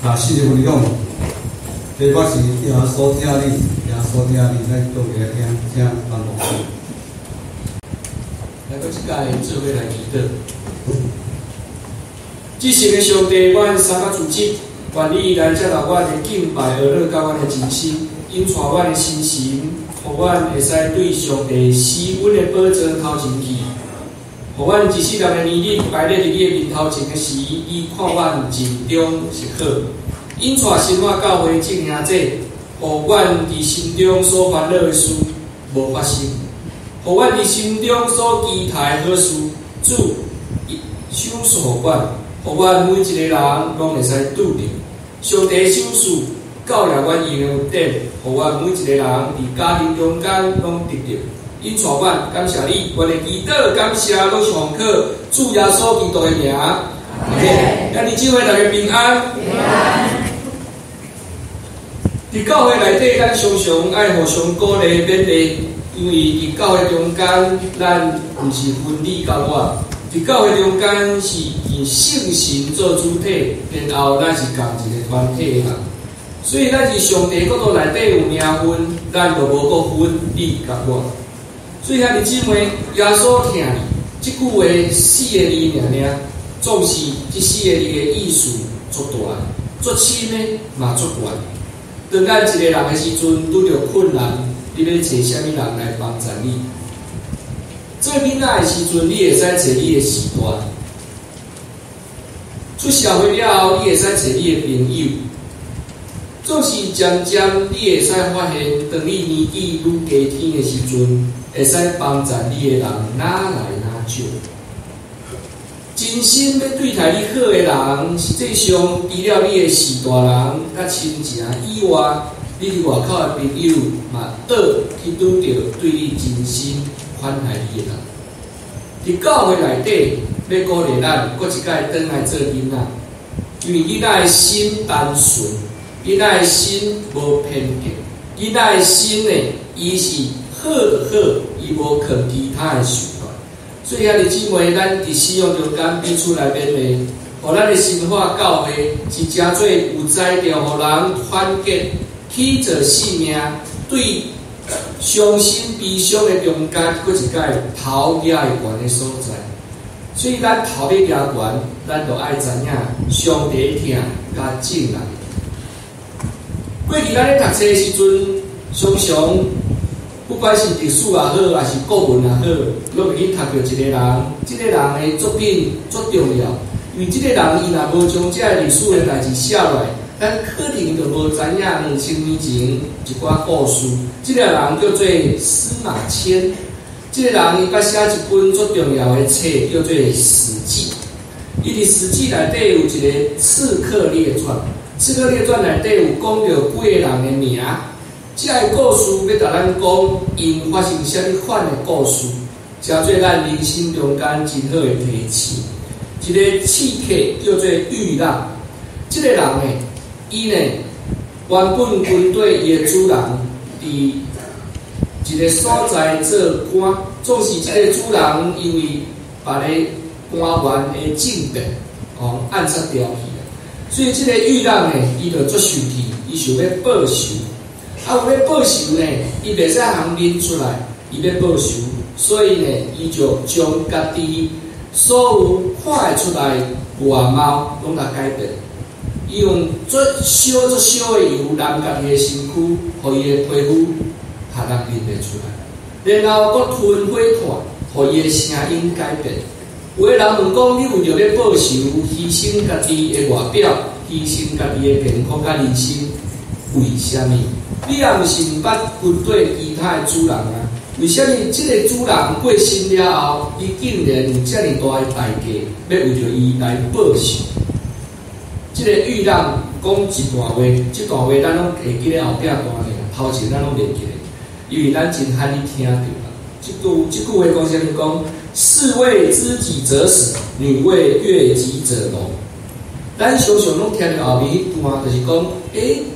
啊，四个分享，题目是耶稣疼你，耶稣疼你，咱倒过来听，请范牧师。来，閣一擺做伙來祈禱。至聖的上帝，阮三個主旨，願你來接納阮的敬拜、呵咾佮阮的真心，引帶阮的心神，予阮會使對上帝施恩的寶座頭前去。予阮一世人的年日排列佇你的面頭前的時，你看阮盡忠是好。引帶新化教會眾兄弟，予阮佇心中所煩惱的事無發生，予阮佇心中所期待的好事，主賞賜予阮，予阮每一個人攏會使拄著。上帝賞賜教導阮用的恩典，予阮每一個人佇家庭中間攏得著。引帶阮，感謝你，阮的祈禱感謝攏是奉靠主耶穌基督的名。阿們。兄弟姊妹，大家平安。平安。佇教會內底，咱常常愛互相鼓勵勉勵，因為佇教會中間，咱毋是分你佮我，佇教會中間是以聖神做主體，然後咱是仝一个團體的人，所以咱佇上帝國度內底有名分，咱就無閣分你佮我。所以兄弟姊妹，耶穌疼你，這句話四个字爾爾，總是這四个字的意思足大、足深的嘛足懸。當咱一個人的時陣拄著困難，你欲揣啥物人來幫助你？做囡仔的時陣，你會使揣你的序大；出社會了後，你會使揣你的朋友。總是漸漸，你會使發現，當你年紀愈加添的時陣，會使幫助你的人愈來愈少。真心欲對待你好的人，實際上除了你的序大人佮親情以外，你佇外口的朋友嘛，倒去拄著對你真心款待你的人。佇教會內底，欲鼓勵咱，閣一擺轉來做囡仔，因為囡仔的心單純，囡仔的心無偏見，囡仔的心呢，伊是好就好，伊無囥其他的手段。所以兄弟姊妹，咱佇信仰中間彼此來勉勵，予咱的新化教會是誠做有才調，予人團結，去做性命，對傷心悲傷的中間，閣一擺頭舉會懸的所在。所以咱頭欲舉懸，咱就愛知影上帝疼佮眾人。過去咱咧讀冊的時陣，常常不管是歷史也好，抑是國文也好，攏會去讀著一個人。這個人的作品足重要，因為這個人伊若無將這个歷史的代誌寫落來，咱可能就無知影2000年前一寡故事。這個人叫做司馬遷，這個人伊捌寫一本足重要的冊，叫做《史記》。伊佇《史記》內底有一个《刺客列傳》，《刺客列傳》內底有講著幾个人的名。這个故事欲共咱講，𪜶發生啥物款的故事，成做咱人生中間真好的提醒。一个刺客叫做豫讓，這个人呢，伊呢原本軍隊伊的主人佇一个所在做官，總是這个主人因為別个官員的政變，予暗殺掉去啦。所以這个豫讓呢，伊就足生氣，伊想欲報仇。啊，有欲報仇呢，伊袂使通認出來，伊欲報仇，所以呢，伊就將家己所有看會出來外貌攏共改變。伊用足少足少的油染家己的身軀，予伊的皮膚予人認袂出來。然後閣吞火炭，予伊的聲音改變。有的人問講，你為著欲報仇，犧牲家己的外表，犧牲家己的健康佮人生，為啥物？你也毋是毋捌軍隊其他的主人啊？為啥物這个主人過身了後，伊竟然有遮爾大的代價，欲為著伊來報仇？這个豫讓講一段話，這段話咱攏會記咧後壁段爾，頭前咱攏袂記咧，因為咱真罕去聽著啦。這句話講啥物？講士為知己者死，女為悅己者容。咱常常攏聽著後面彼段，就是講，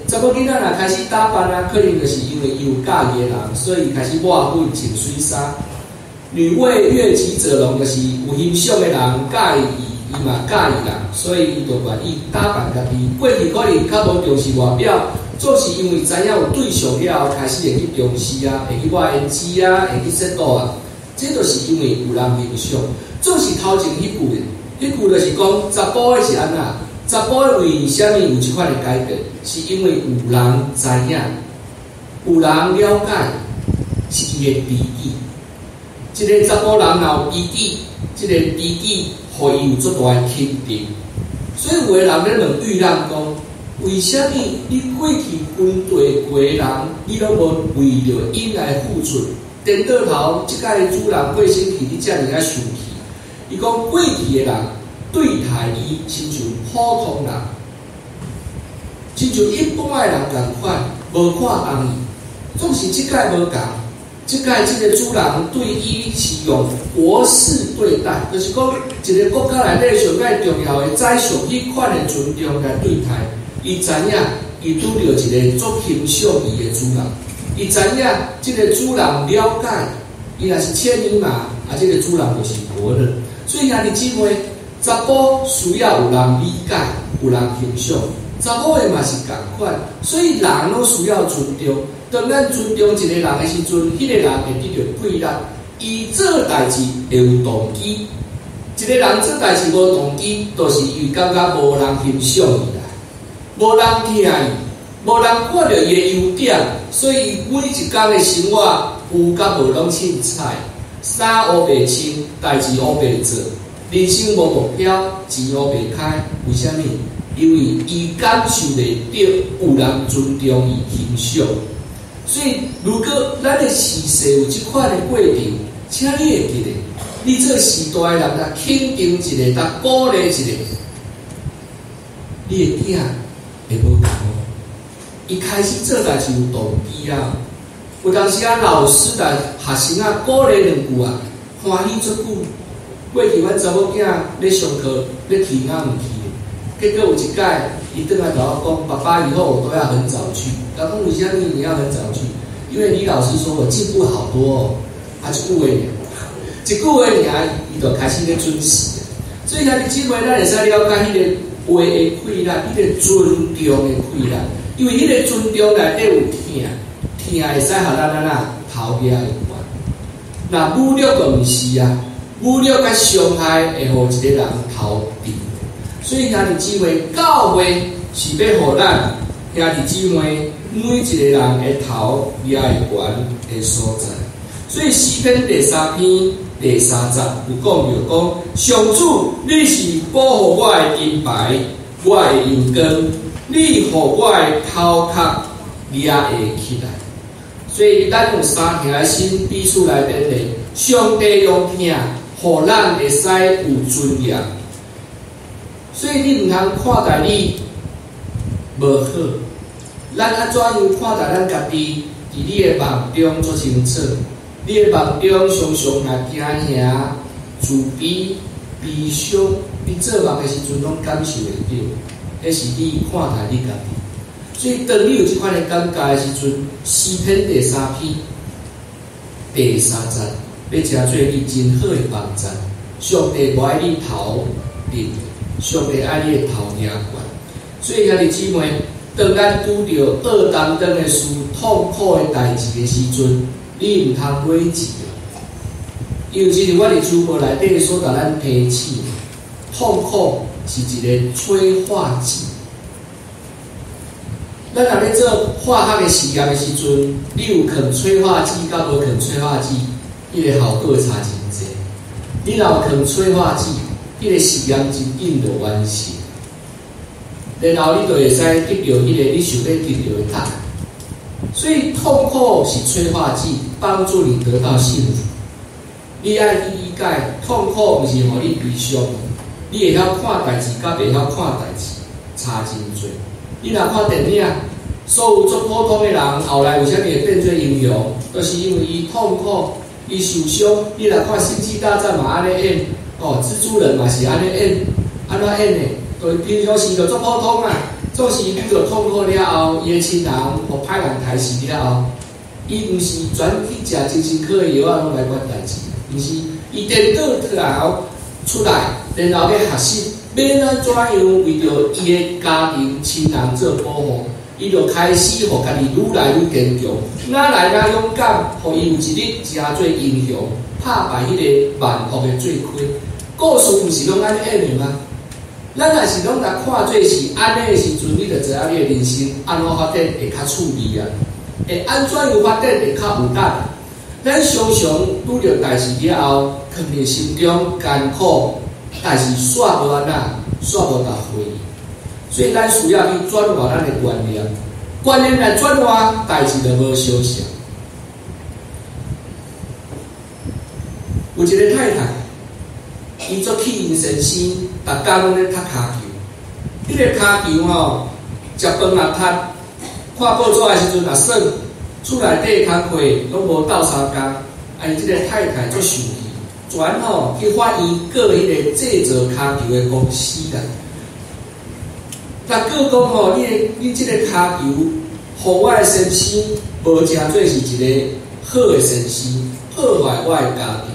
查某囡仔若開始打扮啊，可能就是因為伊有佮意的人，所以開始抹粉穿媠衫。女為悅己者容，就是有欣賞的人佮意伊，伊嘛佮意人，所以伊就願意打扮家己。過去可能較無重視外表，總是因為知影有對象了後，開始會去重視啊，會去抹胭脂啊，會去洗肚啊。這就是因為有人欣賞。總是頭前彼句的，彼句就是講查埔的是按怎？查埔的為啥物有這款的改變？是因為有人知影，有人了解，是伊的知己。這個查埔人若有知己，這個知己予伊有足大的肯定。所以有的人咧問玉蘭講：為啥物你過去軍隊過的人，你攏無為著𪜶來付出？顛倒頭，這擺的主人過身去，你遮爾仔生氣？伊講過去的人對待伊親像普通人，親像一般的人仝款，無看重伊。總是這擺無仝，這擺這個主人對伊是用國士對待，就是講一個國家內底上蓋重要的宰相，彼款的尊重來對待。伊知影，伊拄著一個足欣賞伊的主人，伊知影這個主人了解，伊若是千里馬，啊，這個主人就是伯樂。所以兄弟姊妹，查埔需要有人理解，有人欣賞。查某的嘛是仝款，所以人攏需要尊重。當咱尊重一個人的時陣，彼個人會得著快樂。伊做代誌會有動機。一個人做代誌無動機，就是伊感覺無人欣賞伊啦，無人疼伊，無人看著伊的優點，所以伊每一工的生活有佮無攏凊彩，衫烏白穿，代誌烏白做，人生無目標，錢烏白開，為啥物？因為伊感受袂著有人尊重伊、欣賞。所以，如果咱的時勢有這款的過程，請你會記得，你做序大的人，共肯定一下，共鼓勵一下，你的囝會無仝哦。伊開始做代誌有動機啊。有當時啊，老師共學生仔鼓勵兩句啊，歡喜足久。過去阮查某囝咧上課咧去敢毋去？結果有一擺，伊轉來共我講：爸爸，以後我都要很早去。我講為啥物你要很早去？因為李老師說我進步好多哦。啊，一句話爾，一句話爾，伊就開始咧準時。所以兄弟姊妹，咱會使了解彼個話的氣力，彼個尊重的氣力。因為彼個尊重內底有疼，疼會使予咱按怎頭舉會懸。若侮辱就毋是啊，侮辱佮傷害會予一個人頭低。所以兄弟姊妹，教會是欲予咱兄弟姊妹每一個人的頭舉會懸的所在。所以詩篇第三篇第三節有講著講：上主，你是保護我的盾牌，我的榮光，你予我的頭殼舉會起來。所以咱用相疼的心彼此來勉勵，上帝用疼，予咱會使有尊嚴。所以你毋通看待你無好，咱按怎樣看待咱家己？佇你的夢中足清楚，你的夢中常常若驚嚇、自卑、悲傷，你做夢的時陣攏感受會著，彼是你看待你家己。所以當你有這款的感覺的時陣，詩篇第三篇第三節，欲成做你真好的幫助。上帝無愛你頭低，上帝愛你的頭舉懸。所以兄弟姊妹，當咱拄著惡擔當的事、痛苦的代誌的時陣，你毋通悔志。因為這是我佇書報內底所共咱提醒，痛苦是一個催化劑。咱若咧做化學的實驗的時陣，你有囥催化劑佮無囥催化劑，彼個效果差真濟。你若有囥催化劑，彼個實驗真緊就完成，然後你就會使得著彼個你想欲得著的答案。所以痛苦是催化劑，幫助你得到幸福。你愛去理解，痛苦毋是予你悲傷，你會曉看代誌，佮袂曉看代誌差真濟。你若看電影，所有足普通的人，後來為啥物會變做英雄？就是因為伊痛苦，伊受傷。你若看《星際大戰》嘛按呢演，哦，蜘蛛人嘛是按呢演，按怎演的？就平常時就足普通啊，總是遇著痛苦了後，伊的親人予歹人刣死了後，伊毋是轉去食精神科的藥仔攏來管代誌，毋是，伊顛倒頭出來，然後欲學習欲按怎樣為著伊的家庭親人做保護，伊就開始予家己愈來愈堅強，愈來愈勇敢，予伊有一日成做英雄，拍敗彼个萬惡的罪魁。故事毋是攏按呢演的嗎？咱若是攏來看做是按呢的時陣，你就知影你的人生按怎發展會較趣味啊？會按怎樣發展會較有力？咱常常拄著代誌了後，囥佇心中艱苦，但是煞無按怎，煞無共回應。所以咱需要去轉化咱的觀念，觀念來轉化，代誌就無相像。有一个太太，伊足氣𪜶先生，逐工攏咧踢跤球。彼个跤球吼，食飯也踢，看報紙的時陣也耍，厝內底工課攏無鬥相共。啊，伊這个太太足生氣，轉吼去法院告彼个製造跤球的公司啦。共告講吼，你的你這个跤球，予我的先生無誠做是一个好的先生，破壞我的家庭。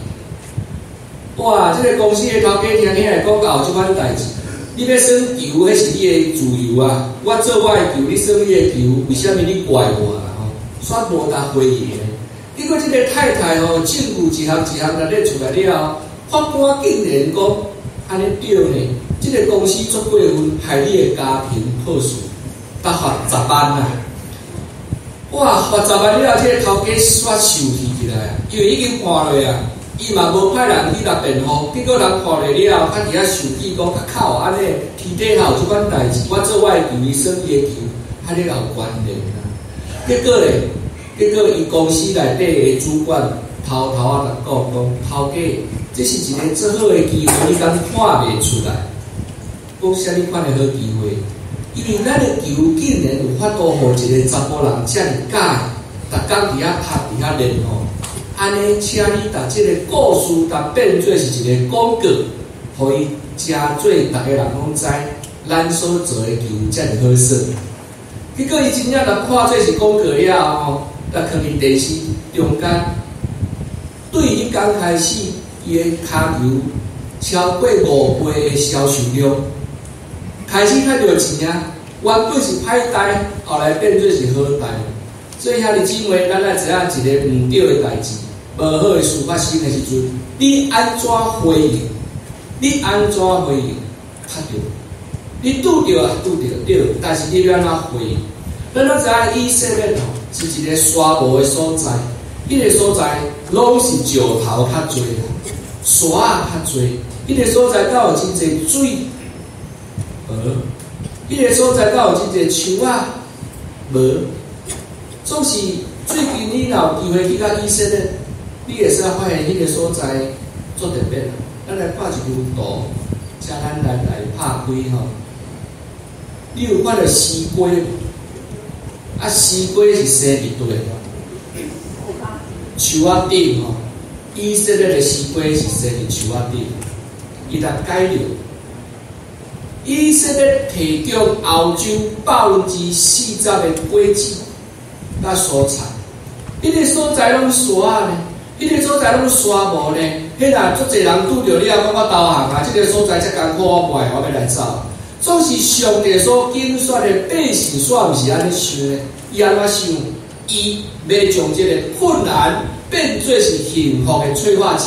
哇！這个公司的頭家聽起來講到有這款代誌，你欲耍球，彼是你的自由啊！我做我的球，你耍你的球，為啥物你怪我啦？吼，煞無共回應的。結果這个太太吼，證據一項一項來列出來了後，法官竟然講按呢對呢？這个公司足過分，害你的家庭破碎，共罰十萬啊！哇！罰十萬了後，這个頭家煞受氣起來啊，因為已經判落啊。伊嘛無派人去共辯護，結果人看落了後，閣佇遐受氣講，較靠按呢天底下有這款代誌，我做我的球，伊耍伊的球，按呢有關聯啊。結果咧，結果伊公司內底的主管偷偷仔共講講，頭家，這是一个足好的機會，你敢看袂出來？講啥物款的好機會？因為咱的球竟然有法度予一个查埔人遮爾喜歡，逐工佇遐拍佇遐練吼。按呢，請你共這个故事共變做是一个廣告，予伊誠做逐个人攏知，咱所做的球遮爾好耍。結果伊真正共看做是廣告了後吼，共囥佇電視中間，對彼工開始，伊的跤球超過5倍的銷售量，開始趁著錢啊！原本是歹代，後來變做是好代。所以兄弟姊妹，咱愛知影一个毋對的代誌，無好的事發生的時陣，你按怎回應？你按怎回應？較對。你拄著啊，拄著對，但是你欲按怎回應？咱攏知影以色列吼是一个沙漠的所在，彼个所在攏是石頭較濟啦，沙仔較濟，彼个所在敢有真濟水？無。彼个所在敢有真濟樹仔？無。總是最近你若有機會去到以色列，你會使發現彼个所在足特別啦。咱來看一張圖，請咱來拍開吼。你有看著西瓜無？啊，西瓜是生佇佗位？樹仔頂吼。以色列的西瓜是生佇樹仔頂，伊共改良。以色列提供歐洲40%的果子。佮蔬菜，彼个所在攏沙呢，彼个所在攏沙漠呢。彼若足濟人拄著了，講我投降啊！這个所在遮艱苦，我無愛，我欲來走。總是上帝所揀選的百姓，煞毋是按呢想的。伊按怎想？伊欲將這个困難變做是幸福的催化劑。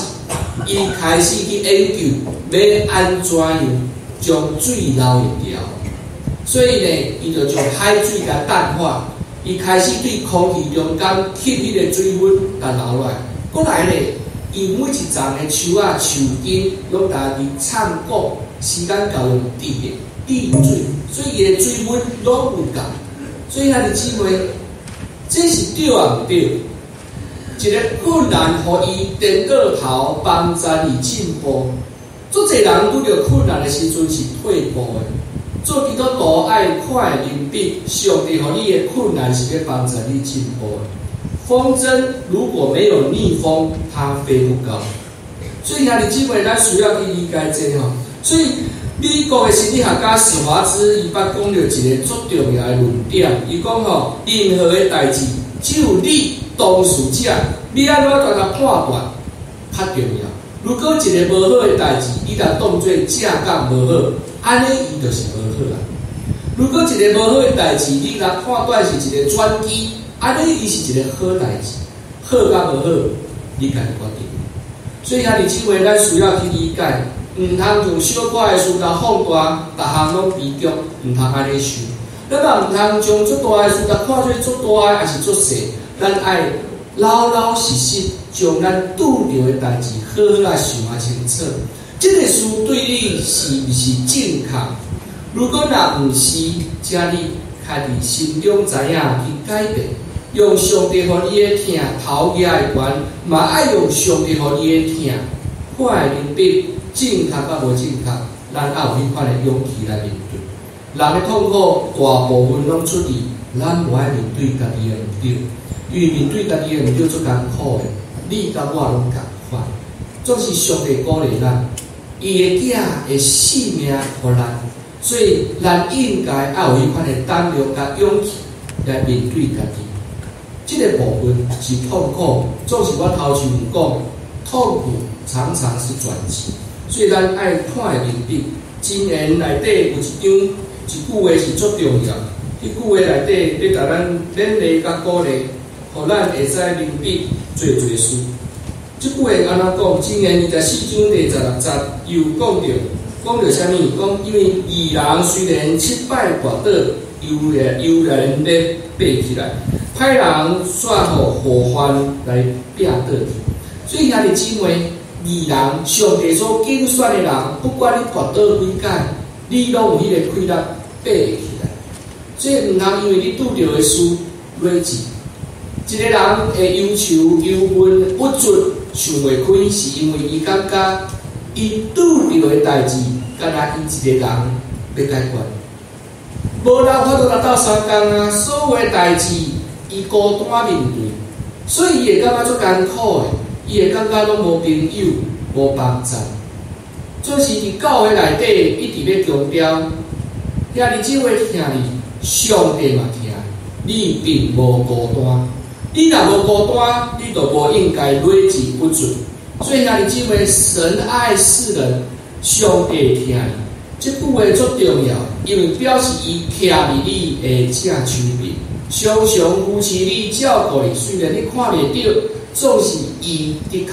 伊開始去研究，欲按怎樣將水留會牢。所以呢，伊就將海水共淡化。伊開始對空氣中間吸彼个水分，共留落來。閣來咧，伊每一叢的樹仔樹根攏共伊摠鼓，時間到用滴的滴水，所以伊的水分攏有夠。所以兄弟姊妹，這是對抑毋對？一个困難，予伊顛倒頭，幫助伊進步。足濟人拄著困難的時陣是退步的。做基督徒愛看會明白，上帝予你的困難是欲幫助你進步的。風箏如果沒有逆風，它飛不高。所以兄弟姊妹，咱需要去理解這個吼。所以美國的心理學家史華茲伊捌講著一个足重要的論點，伊講吼，任何的代誌，只有你當事者，欲按怎共它判斷較重要。如果一个無好的代誌，你若當做正講無好，按呢伊就是無好啊。如果一个無好的代誌，你若判斷是一個轉機，按呢伊是一個好代誌，好佮無好，你家己決定。所以兄弟姊妹，咱需要去理解，毋通將小可的事來放大，逐項攏悲劇，毋通按呢想。咱嘛毋通將足大的事來看做足大的，抑是足細。咱愛老老實實將咱拄著的代誌好好啊想啊清楚。這个事對你是毋是正確？如果若毋是，請你較佇心中知影去改變，用上帝予你的疼頭舉會懸，嘛愛用上帝予你的疼看會明白正確佮無正確，咱愛有彼款的勇氣來面對。人的痛苦大部分攏出佇咱無愛面對家己的毋對，因為面對家己的毋對足艱苦的，你佮我攏仝款。總是上帝鼓勵咱，伊的囝的性命予咱。所以，咱應該愛有彼款的膽量佮勇氣來面對家己。這个部分是痛苦，總是我頭前有講，痛苦常常是轉機。所以，咱愛看會明白，箴言內底有一章一句話是足重要。彼句話內底欲共咱勉勵佮鼓勵，予咱會使明白濟濟事。這句話按怎講？箴言24章第16節又講著。講著啥物？講因為義人雖然七擺跌倒，猶然欲爬起來；歹人煞予禍患來拚倒去。所以兄弟姊妹，義人上帝所揀選的人，不管你跌倒幾擺，你攏有彼个氣力爬起來。所以毋通因為你拄著的事累積，一个人會憂愁、憂悶、鬱卒、想袂開，是因為伊感覺伊拄著的代誌，敢若伊一个人欲解決，無人法度來鬥相共啊！所有的代誌，伊孤單面對，所以伊會感覺足艱苦的，伊會感覺攏無朋友、無幫贊。總是佇教會內底一直欲強調，兄弟姊妹疼你，上帝嘛疼你，你並無孤單。你若無孤單，你就無應該累積鬱卒。所以兄弟姊妹，神愛世人，上帝疼你，這句話足重要，因為表示伊徛佇你的正手邊，常常扶持你、照顧你。雖然你看袂著，總是伊的確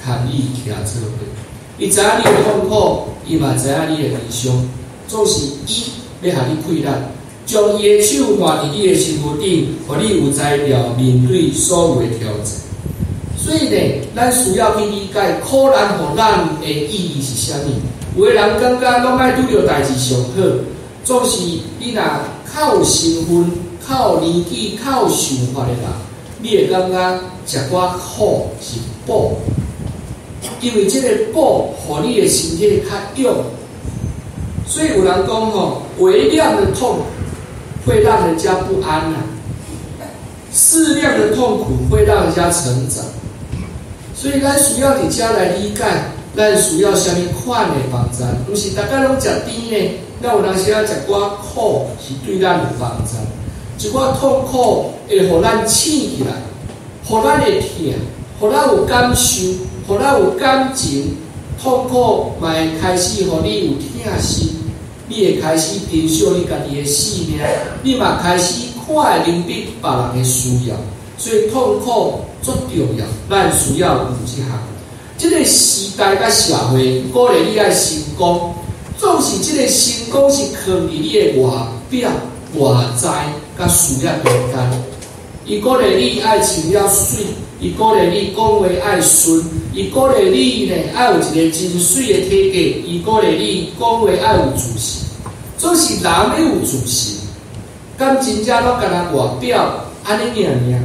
共你徛做伙。伊知影你的痛苦，伊嘛知影你的悲傷，總是伊欲予你氣力，將伊的手挽佇你的身軀頂，予你有才調面對所有的挑戰。所以呢，咱需要去理解苦難予咱的意義是啥物。有的人感覺攏愛拄著代誌上好，總是你若較有身份、較有年紀、較有想法的人，你會感覺食寡苦是補，因為這個補予你的身體較勇。所以有人講吼，微量的痛會讓人家不安啊，適量的痛苦會讓人家成長。所以咱需要佇遮來理解，咱需要啥物款的幫助，毋是逐擺攏食甜的，咱有當時仔食寡苦是對咱有幫助，一寡痛苦會予咱醒起來，予咱會疼，予咱有感受，予咱有感情。痛苦嘛會開始予你有疼心，你會開始珍惜你家己的性命，你嘛開始看會明白別人的需要。所以痛苦足重要，咱需要有這項。這个時代佮社會鼓勵你愛成功，總是這个成功是囥佇你的外表、外在佮事業中間。伊鼓勵你愛穿了媠，伊鼓勵你講話愛順，伊鼓勵你呢愛有一个真媠的體格，伊鼓勵你講話愛有自信。總是人欲有自信，敢真正攏干焦外表按呢爾爾。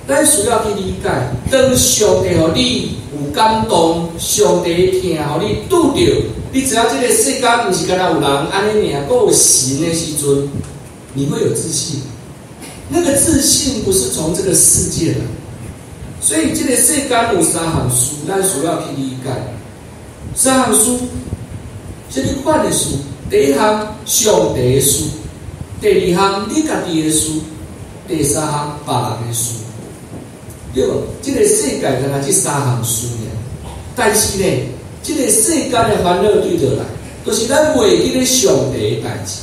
咱需要去理解，當上帝予你有感動，上帝疼予你拄著，你知影這个世間毋是干焦有人按呢爾，閣有神的時陣，你會有自信。那個自信不是從這個世界來，所以這个世間有三項事，咱需要去理解。三項事，啥物款的事？第一項，上帝的事；第二項，你家己的事；第三項，別人的事。對無？這個世界干焦這三項事爾，但是呢，這個世間的煩惱對佗來？就是咱袂記咧上帝的代誌，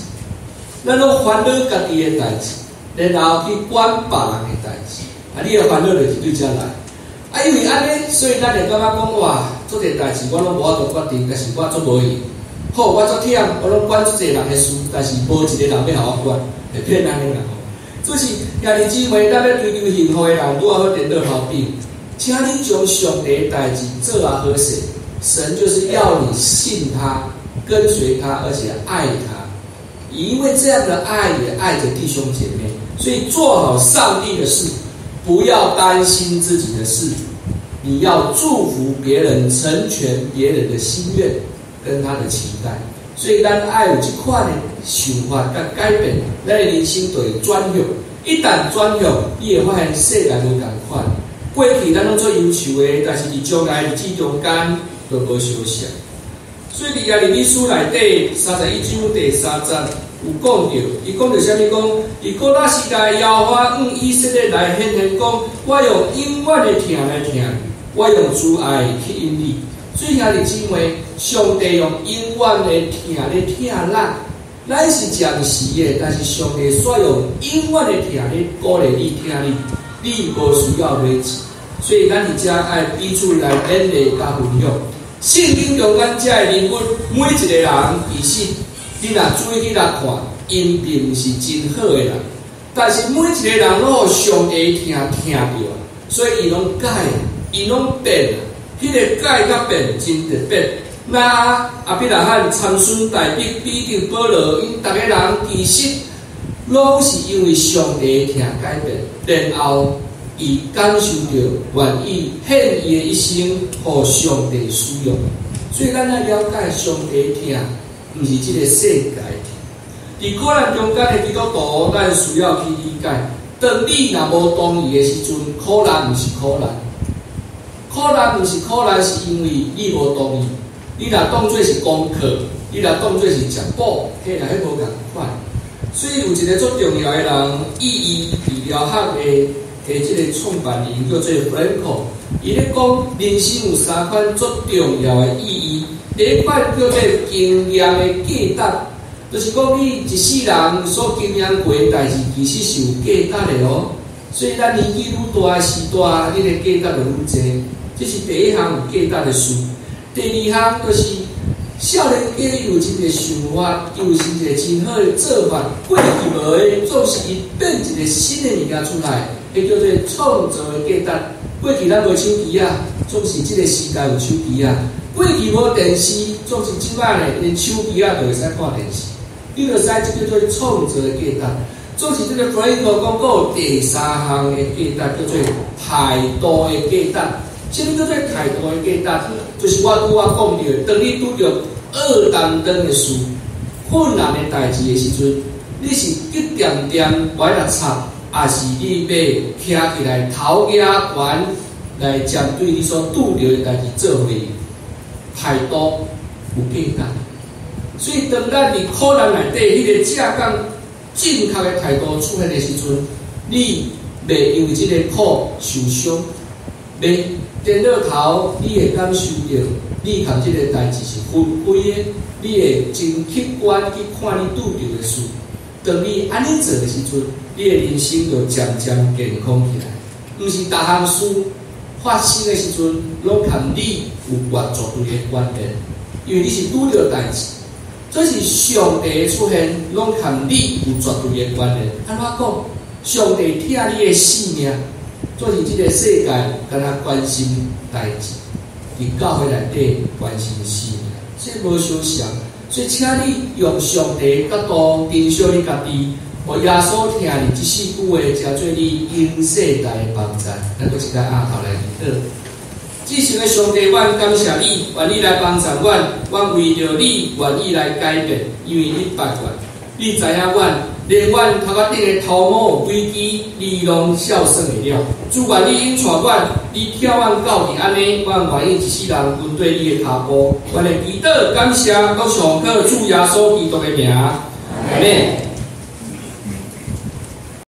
咱攏煩惱家己的代誌，然後去管別人的代誌。啊，你的煩惱就是對遮來。啊，因為按呢，所以咱會感覺講哇，足濟代誌我攏無法度決定，但是我足無閒。好，我足忝，我攏管足濟人的事，但是無一個人欲予我管，會變按呢啦吼。就是兄弟姊妹，咱欲追求幸福的人，拄仔好顛倒頭頂，請你將上帝的代誌做啊好勢。神就是要你信他，跟隨他，而且愛他。因為這樣的愛，也愛着弟兄姐妹，所以做好上帝的事，不要擔心自己的事。你要祝福別人，成全別人的心願跟他的期待。所以咱愛有這款的想法佮改變，咱的人生就會轉向。一旦轉向，你會發現世界無仝款。過去咱攏做憂愁的，但是佇將來日子中間都無相像。所以佇耶利米書內底31章第3節有講著，伊講著啥物講？佇古早時代，耶和華向以色列來顯現講：我用永遠的疼來疼你，我用慈愛吸引你。所以兄弟姊妹，上帝用永遠的疼來疼咱，咱是暫時的，但是上帝煞用永遠的疼來鼓勵你、疼你，你無需要買錢。所以咱佇遮愛彼此來勉勵佮分享。聖經中間遮的人物，每一個人其實你若注意去來看，𪜶並毋是真好的人，但是每一個人攏予上帝疼疼著，所以伊攏改，伊攏變。彼個改佮變真特別。那亞伯拉罕、參孫、大衛、彼得、保羅，𪜶逐個人其實攏是因為上帝疼改變，然後伊感受著願意獻伊的一生予上帝使用。所以咱愛了解上帝疼，毋是這個世界疼。佇苦難中間的基督徒，咱需要去理解：當你若無同意的時陣，苦難毋是苦難。苦難毋是苦難，是因為你無同意。你若當做是功課，你若當做是食補，彼來彼無仝款。所以有一個足重要的人，意義治療學的這個創辦人叫做弗蘭克，伊咧講人生有三款足重要的意義。第一款叫做經驗的價值，就是講你一世人所經驗過的代誌，其實是有價值的哦。所以咱年紀愈大時代，你的價值就愈濟。這是第一項有價值的事。第二項就是少年家有真濟想法，伊有真濟真好的做法。過去無的，總是伊變一個新的物件出來，彼叫做創造的價值。過去咱無手機仔，總是這個時代有手機仔。過去無電視，總是這擺呢，連手機仔就會使看電視。你就知這叫做創造的價值。總是這個弗蘭克講，閣有第三項的價值，叫做態度的價值。啥物叫做態度的價值？就是我拄仔講著，當你拄著惡當當的事、困難的代誌的時陣，你是激恬恬無愛來插，抑是你欲徛起來頭舉懸來針對你所拄著的代誌做回應？態度有價值。所以當咱佇苦難內底，彼個正講正確的態度出現的時陣，你袂因為這個苦受傷，袂顛倒頭，你會感受著你佮這個代誌是分開的，你會真客觀去看你拄著的事。當你按呢做的時陣，你的人生就漸漸健康起來。毋是逐項事發生的時陣，攏佮你有絕對的關聯，因為你是拄著代誌。這是上帝的出現，攏佮你有絕對的關聯。按怎講？上帝疼你的性命，做是這個世界敢若關心代誌，佇教會內底關心性命，這無相像。所以，請你用上帝的角度珍惜你家己，予耶穌疼你這四句話，成做你永世代的幫助。咱閣一擺阿頭來祈禱。至聖的上帝，阮感謝你，願你來幫助阮，阮為著你願意來改變，因為你捌阮，你知影阮，連阮頭殼頂的頭毛有幾支，你攏數算會了。主願你引帶阮，你疼阮到佇按呢，阮願意一世人跟綴你的跤步。阮的祈禱感謝，閣上靠主耶穌基督的名，阿們。